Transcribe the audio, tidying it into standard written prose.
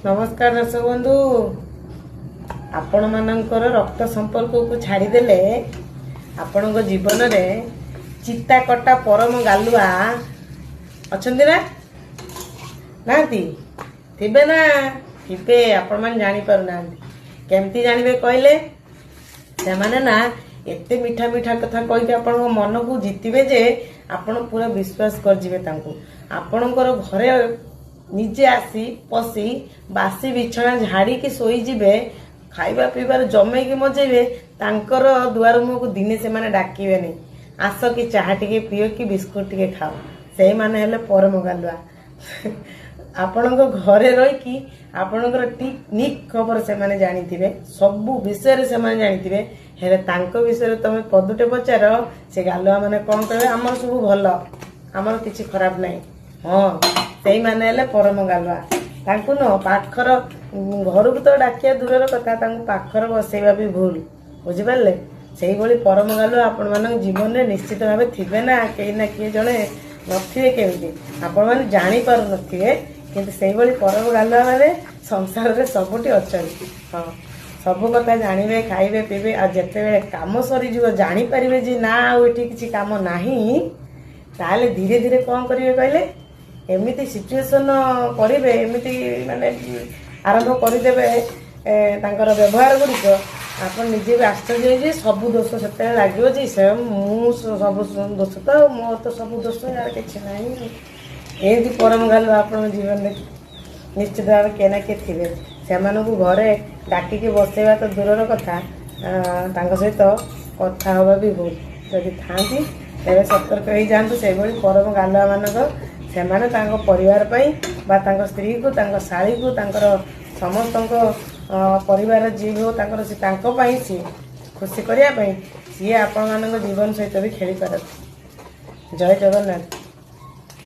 ନମସ୍କାର ଦର୍ଶକ ବନ୍ଧୁ। ଆପଣମାନଙ୍କର ରକ୍ତ ସମ୍ପର୍କକୁ ଛାଡ଼ିଦେଲେ ଆପଣଙ୍କ ଜୀବନରେ ଚିତା କଟା ପରମ ଗାଲୁଆ ଅଛନ୍ତି ନା ନାହାନ୍ତି? ଥିବେ ନା ଥିବେ, ଆପଣମାନେ ଜାଣିପାରୁନାହାନ୍ତି। କେମିତି ଜାଣିବେ କହିଲେ? ସେମାନେ ନା ଏତେ ମିଠା ମିଠା କଥା କହିକି ଆପଣଙ୍କ ମନକୁ ଜିତିବେ ଯେ ଆପଣ ପୁରା ବିଶ୍ୱାସ କରିଯିବେ ତାଙ୍କୁ। ଆପଣଙ୍କର ଘରେ ନିଜେ ଆସି ପଶି ବାସି ବିଛଣା ଝାଡ଼ିକି ଶୋଇଯିବେ, ଖାଇବା ପିଇବାରେ ଜମେଇକି ମଜେଇବେ। ତାଙ୍କର ଦୁଆର ମୁହଁକୁ ଦିନେ ସେମାନେ ଡାକିବେନି, ଆସ କି ଚାହା ଟିକେ ପିଅ କି ବିସ୍କୁଟ ଟିକେ ଖାଅ। ସେଇମାନେ ହେଲେ ପରମ ଗାଲୁଆ। ଆପଣଙ୍କ ଘରେ ରହିକି ଆପଣଙ୍କର ଟିକ୍ ନିକ୍ ଖବର ସେମାନେ ଜାଣିଥିବେ, ସବୁ ବିଷୟରେ ସେମାନେ ଜାଣିଥିବେ। ହେଲେ ତାଙ୍କ ବିଷୟରେ ତମେ ପଦୁଟେ ପଚାର, ସେ ଗାଲୁଆ ମାନେ କଣ କହିବେ? ଆମର ସବୁ ଭଲ, ଆମର କିଛି ଖରାପ ନାହିଁ। ହଁ, ସେଇମାନେ ହେଲେ ପରମ ଗାଲୁଆ। ତାଙ୍କୁ ନୁହଁ ପାଖର ଘରକୁ ତ ଡାକିବା ଦୂରର କଥା, ତାଙ୍କୁ ପାଖରେ ବସେଇବା ବି ଭୁଲ, ବୁଝିପାରିଲେ? ସେଇଭଳି ପରମ ଗାଲୁଆ ଆପଣମାନଙ୍କ ଜୀବନରେ ନିଶ୍ଚିତ ଭାବେ ଥିବେ ନା, କେହି ନା କିଏ ଜଣେ ନଥିବେ କେମିତି? ଆପଣମାନେ ଜାଣିପାରୁନଥିବେ, କିନ୍ତୁ ସେଇଭଳି ପରମ ଗାଲୁଆ ମାନେ ସଂସାରରେ ସବୁଠି ଅଛନ୍ତି। ହଁ, ସବୁ କଥା ଜାଣିବେ, ଖାଇବେ, ପିଇବେ, ଆଉ ଯେତେବେଳେ କାମ ସରିଯିବ, ଜାଣିପାରିବେ ଯେ ନା, ଆଉ ଏଠି କିଛି କାମ ନାହିଁ, ତାହେଲେ ଧୀରେ ଧୀରେ କ'ଣ କରିବେ କହିଲେ? ଏମିତି ସିଚୁଏସନ କରିବେ, ଏମିତି ମାନେ ଆରମ୍ଭ କରିଦେବେ ତାଙ୍କର ବ୍ୟବହାର ଗୁଡ଼ିକ, ଆପଣ ନିଜେ ବି ଆଶ୍ଚର୍ଯ୍ୟ ହେଇଯିବେ। ସବୁ ଦୋଷ ସେତେବେଳେ ଲାଗିବ ଯେ ସେ ମୁଁ ସବୁ ଦୋଷ ତ, ମୋର ତ ସବୁ ଦୋଷ, ୟାର କିଛି ନାହିଁ। ଏମିତି ପରମ ଗାଲୁଆ ଆପଣଙ୍କ ଜୀବନରେ ନିଶ୍ଚିତ ଭାବେ କିଏ ନା କିଏ ଥିବେ। ସେମାନଙ୍କୁ ଘରେ ଡାକିକି ବସେଇବା ତ ଦୂରର କଥା, ତାଙ୍କ ସହିତ କଥା ହେବା ବି ଭୁଲ। ଯଦି ଥାଆନ୍ତି, ତେବେ ସତର୍କ ହେଇଯାଆନ୍ତୁ। ସେଇଭଳି ପରମ ଗାଲୁଆ ମାନଙ୍କ, ସେମାନେ ତାଙ୍କ ପରିବାର ପାଇଁ ବା ତାଙ୍କ ସ୍ତ୍ରୀକୁ, ତାଙ୍କ ଶାଳୀକୁ, ତାଙ୍କର ସମସ୍ତଙ୍କ ପରିବାର ଯିଏ ବି ହଉ ତାଙ୍କର, ସେ ତାଙ୍କ ପାଇଁ, ସିଏ ଖୁସି କରିବା ପାଇଁ ସିଏ ଆପଣମାନଙ୍କ ଜୀବନ ସହିତ ବି ଖେଳିପାରନ୍ତି। ଜୟ ଜଗନ୍ନାଥ।